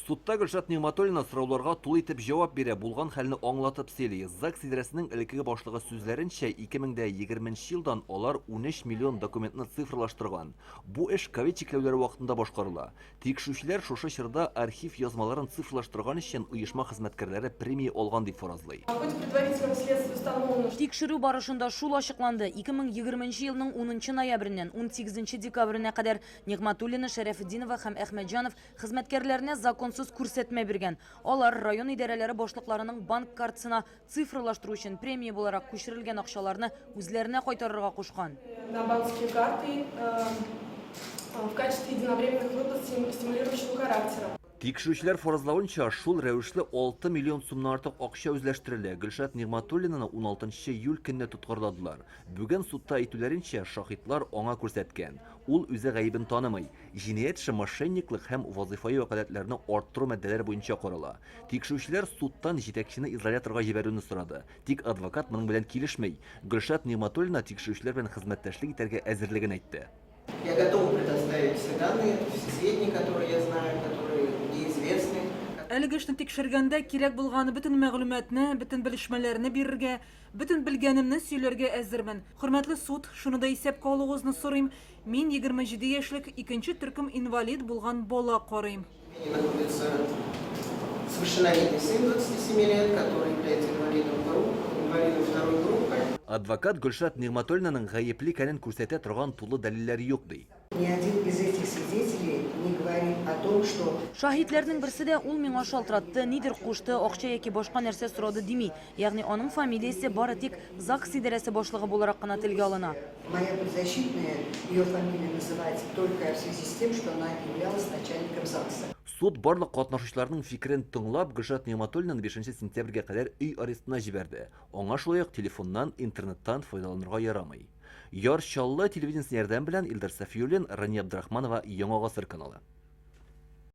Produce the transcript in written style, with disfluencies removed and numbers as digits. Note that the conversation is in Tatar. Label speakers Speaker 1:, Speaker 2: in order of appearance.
Speaker 1: Судта Гөлшат Нигъмәтуллина сорауларга тулы итеп җавап бирә, булган хәлне аңлатып сөйли. ЗАГС идарәсенең элеккеге башлыгы сүзләренчә, 2020 нче елдан алар 13 миллион документны цифрлаштырган. Бу эш ковид чикләүләре вакытында башкарыла. Тикшерүчеләр шушы чорда архив язмаларын цифрлаштырган өчен оешма хезмәткәрләре премия алган дип фаразлый.
Speaker 2: Тикшерү барышында шул ачыкланды, 2020 нче елның унынчы ноябреннән унсигезенче декабренә кадәр Нигъмәтуллина, Шәрәфетдинова һәм Әхмәтҗанов Хезмәткәрләренә законсыз күрсәтмә биргән. Алар район идарәләре башлыкларының банк картасына цифрлаштыру өчен премия буларак күчерелгән акчаларны үзләренә кайтарырга кушкан.
Speaker 3: На банковские карты в качестве единовременных выплат стимулирующего характера.
Speaker 1: Тикшерүчеләр фаразлавынча, шул рәвешле 6 миллион сумнан артык акча үзләштерелә. Гөлшат Нигъмәтуллинаны уналтынчы июль көнне тоткарладылар. Бүген судта әйтүләренчә, шаһитлар аңа күрсәткән. Ул үзе гаебен танымый. Җинаять эше мошенниклык һәм вазыйфаи вәкаләтләрне арттыру маддәләре буенча карала. Тикшерүчеләр судтан җитәкчене изоляторга җибәрүне сорады. Тик адвокат моның белән килешми. Гөлшат Нигъмәтуллина тикшерүчеләр белән хезмәттәшлек итәргә әзерлеген әйтте.
Speaker 4: Я готова предоставить все данные, все сведения, которые я знаю, которые мне известны.
Speaker 5: Әлеге эшне тикшергәндә кирәк булган бөтен мәгълүматны, бөтен белешмәләрне бирергә, бөтен белгәнемне сөйләргә әзермен. Хөрмәтле суд, шуны да исәпкә алуыгызны сорыйм, Мин 27 яшьлек икенче төркем инвалид булган бала карыйм.
Speaker 4: Находится совершеннолетний сын 27 лет, который является инвалидом инвалидом второй группы.
Speaker 1: Адвокат Гөлшат Нигъмәтуллинаның гаепле икәнен күрсәтә торган тулы дәлилләр юк, ди.
Speaker 6: Ни один из этих свидетелей не говорит о том, что.
Speaker 2: Шаһитләрнең берсе дә ул миңа шалтыратты, нидер кушты, акча яки башка нәрсә сорады дими. Ягъни аның фамилиясе бары тик ЗАГС идарәсе башлыгы буларак кына телгә алына.
Speaker 6: Моя подзащитная, ее фамилия называется только в связи с тем, что она являлась начальником ЗАГСа.
Speaker 1: Суд барлык катнашучыларның фикерен тыңлап, Гөлшат Нигъмәтуллинаны бишенче сентябрьгә кадәр өй арестына җибәрде. Аңа шулай ук телефоннан, интернеттан файдаланырга ярамый. Яр Чаллы телевидениесе ярдәме белән Илдар Сафиуллин, Рания Абдрахманова, Яңа Гасыр каналы.